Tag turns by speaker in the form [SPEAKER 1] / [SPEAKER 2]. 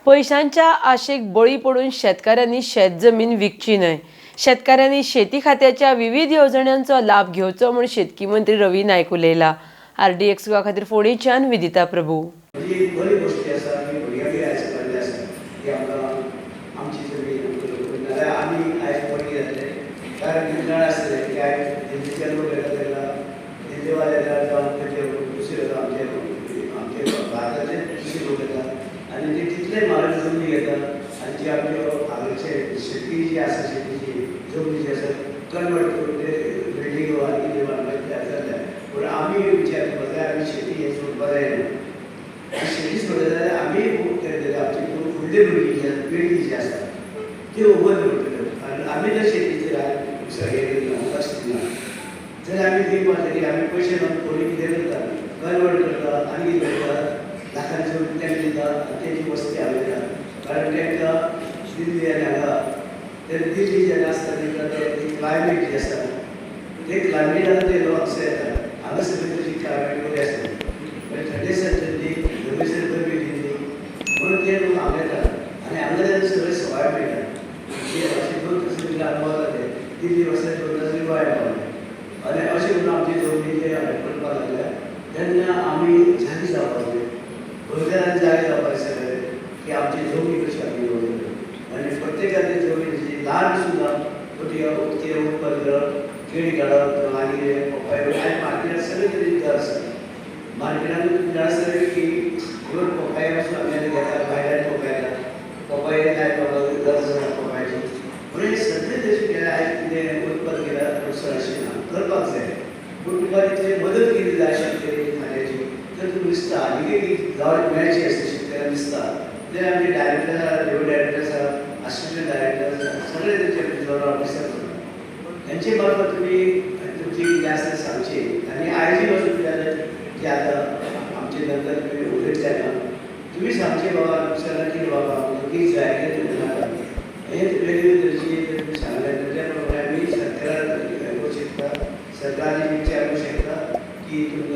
[SPEAKER 1] पयशांच्या आशेक बळी पडून शेतकाऱ्यांनी शेत जमीन विकची न्हय. शेतकाऱ्यांनी शेती खात्याच्या विविध येवजण्यांचो लाभ घेवचो म्हूण शेतकी मंत्री रवी नायक उलयला. आरडीएक्स खातीर फोंडेच्यान विदिता प्रभू.
[SPEAKER 2] म्हणजे एक बरी गोश्टी आसा की भुरग्यांकय आयज कळ्ळें आसा की आमकां आमची जमीन आमकां, नाजाल्यार आमी आयज बरी जातले. कारण ती आसतले की आयज दिल्लीचे लोक येता, ताका दिल्लीवाले येता जावं तेचे दुसरे येता, आमचे आमचे भारताचे दुसरे लोक येता आनी ते तितले म्हारग जमनी घेता आनी जी आमच्यो हांगाचे शेती जी आसा, शेतीची जमनी जी आसा, कन्वर्ट करून ते बिल्डिंगो आनी कितें बांदपाचें तयार जाल्या. पूण आमी विचार करपाक जाय, आमी शेती हें सोडपाक जायना. शेती सोडले जाल्यार आमी आमची फुडली भुरगीं जी आसा, पिळगी जी आसा, ती उबंत पडटल्यो. आनी आमी जर शेतीचेर हें दिना, लक्ष दिना जाल्यार आमी दिवपा तरी आमी पयशे लावन कोणी कितें करता, कन्वर्ट करता आनी कितें करता, लाखांनी जमीन तांकां दिता आनी तेजी वस्ती हांगा येता. कारण तांकां दिल्ली आनी हांगा ते दिल्ली जेन्ना आसता तांकां ते क्लायमेट जी आसा, ते क्लायमेटान ते लोक हांगसर येता. हांगा सगळी तशी क्लायमेट बरी आसता, म्हणजे थंडेसर थंडी, गरमेसर गरमी दिल्ली, म्हणून ते लोक हांगा येतात आनी हांगा तांकां सगळे सवाय मेळटा. ते अशे 2 तास भितर अनुभव जाले, दिल्ली वचल्यार 2 तास गोंया पावले. आनी अशें करून आमची जमनी ते हडपपाक लागल्या. तेन्ना आमी जागे जावपाक जाय, गोंयकारांनी जागे जावपाक सगळे की आमची जमनी कशी आमी दवरतले. आनी प्रत्येकाची जमीन जी ल्हान सुद्दां कितें उत्पन्न करप, केळी काडप आनी कितें पप्पाय. आयज मार्केटात सगळें कितें दर आसा. मार्केटान आसतलें की इवन पप्पाया पासून आमी आतां घेता, भायल्यान पप्पाया येता, पप्पाया आयज लोकांक गरज आसा पप्पायाची. म्हणून हें सगळें तशें केलें. आयज कितें उत्पन्न केल्यार नुकसान अशें ना, करपाक जाय. पूण तुका तितली मदत केली जाय शेतकरी खात्याची तर तुका दिसता आनी एक गांवात मेळची आसता शेतकऱ्यांक दिसता. ते आमचे डायरेक्टर आसा, डेप्युटी डायरेक्टर आसा, असिस्टंट डायरेक्टर आसा, सगळे तेंचे जनरल ऑफिसर आसा. हेंचे मार्फत तुमी तुमची कितें आसा तें सांगची. आनी आयजूय वचून कितें जे आतां आमचे नंतर तुमी उलयतले ना, तुमी सांगचे, बाबा नुकसान कितें, बाबा आमकां कितें जाय, कितें नाका, हे वेगवेगळे तरेची तुमी सांगले. त्या प्रमाणे आमी सरकाराक करूं शकता, सरकारान विचार करूं शकता की तुमकां